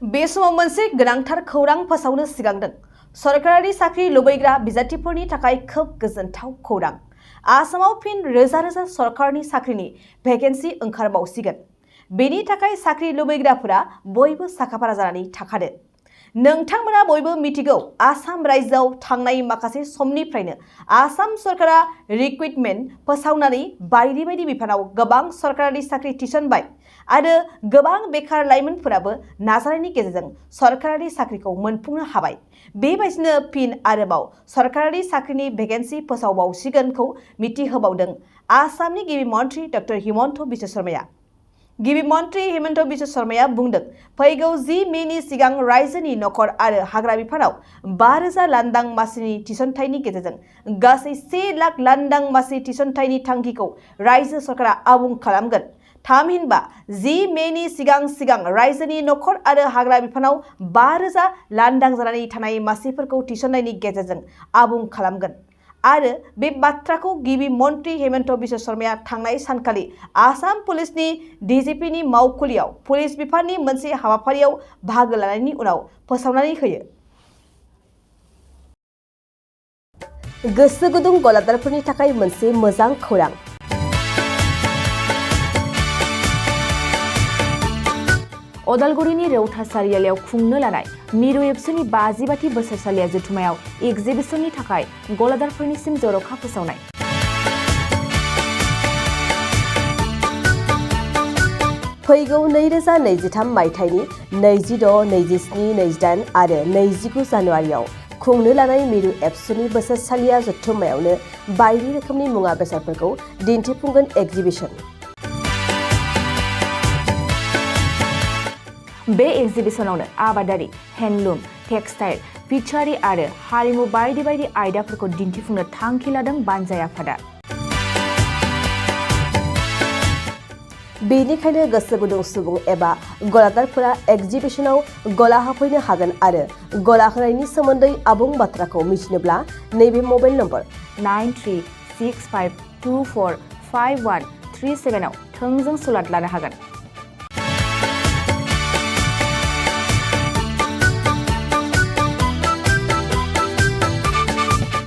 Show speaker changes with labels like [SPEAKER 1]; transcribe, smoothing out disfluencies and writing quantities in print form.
[SPEAKER 1] बे समाव मोनसे गोनांथार खौरां फोसावनो सिगांदों। सरकारि साख्रि लुबैग्रा बिजाथिफोरनि थाखाय खोब गोजोनथाव खौरां। आसामाव फिन रोजा रोजा सरकारनि साख्रिनि भेकेन्सि ओंखारबावसिगोन। बेनि थाखाय साख्रि लुबैग्राफोरा बयबो साखाफारा जानानै थाखादो। नोंथांमोना बयबो मिथिगौ, आसाम रायजोआव थांनाय माखासे समनिफ्रायनो आसाम सरकारा रिक्रुटमेन्ट फोसावनानै बायदि बायदि बिफानाव गोबां सरकारि साख्रि थिसनबाय आरो गोबां बेखार लाइमोनफोराबो नाजानायनि गेजेरजों सरकारि साख्रिखौ मोनफुंनो हाबाय। बेबायदिनो फिन आरोबाव सरकारि साख्रिनि भेकेन्सि फोसावबावसिगोनखौ मिथिहोबावदों आसामनि गिबि मन्थ्रि डक्टर हिमन्त बिश्व शर्माया। गिबि मन्थ्रि हिमन्त बिश्व शर्माया बुंदों, फैगौ 10 मेनि सिगां रायजोनि नखर आरो हाग्रा बिफानाव 5,000 लांदां मासिनि थिसनथायनि गेजेरजों गासै 1 लाख लांदां मासि थिसनथायनि थांखिखौ रायजो सरकारा आबुं खालामगोन। थामहिनबा 10 मेनि सिगां रायजोनि नखर आरो हाग्रा बिफानाव 5,000 लांदां जानानै थानाय मासिफोरखौ थिसननायनि गेजेरजों आबुं खालामगोन। आरो बे बाथ्राखौ गिबि मन्थ्रि हिमन्त बिश्व शर्माया थांनाय सानखालि आसाम पुलिसनि डिजिपिनि मावखुलियाव पुलिस बिफाननि मोनसे हाबाफारियाव बाहागो लानायनि उनाव फोसावनानै होयो। गोसो गुदुं गलादारफोरनि थाखाय मोनसे मोजां खौरां।
[SPEAKER 2] अदालगुरिनि रौता सारियालियाव खुंनो लानाय मिरु एबसुनि 50 बोसोरसालिया जथुमायाव एगजिबिसननि थाखाय गलादारफोरनिसिम जर'खा फोसावनाय।
[SPEAKER 1] फैगौ 2023 मायथाइनि 26, 27, 28 आरो 29 जानुवारियाव खुंनो लानाय मिरु एबसुनि बोसोरसालिया जथुमायावनो बायदि रोखोमनि मुवा बेसादफोरखौ दिन्थिफुंगोन एगजिबिसन।
[SPEAKER 2] बे एगजिबिसनावनो आबादारि, हेन्डलुम, टेक्सटाइल, फिसारि आरो हारिमु बायदि बायदि आयदाफोरखौ दिन्थिफुंनो थांखि लादों बानजाय आफादा।
[SPEAKER 1] बेनिखायनो गोसो गुदुं सुबुं एबा गलादारफोरा एगजिबिसनाव गला होफैनो हागोन आरो गला होनायनि सोमोन्दै आबुं बाथ्राखौ मिथिनोब्ला नैबे मबाइल नम्बर
[SPEAKER 2] 9365245137 आव थोंजों सुलाद लानो हागोन।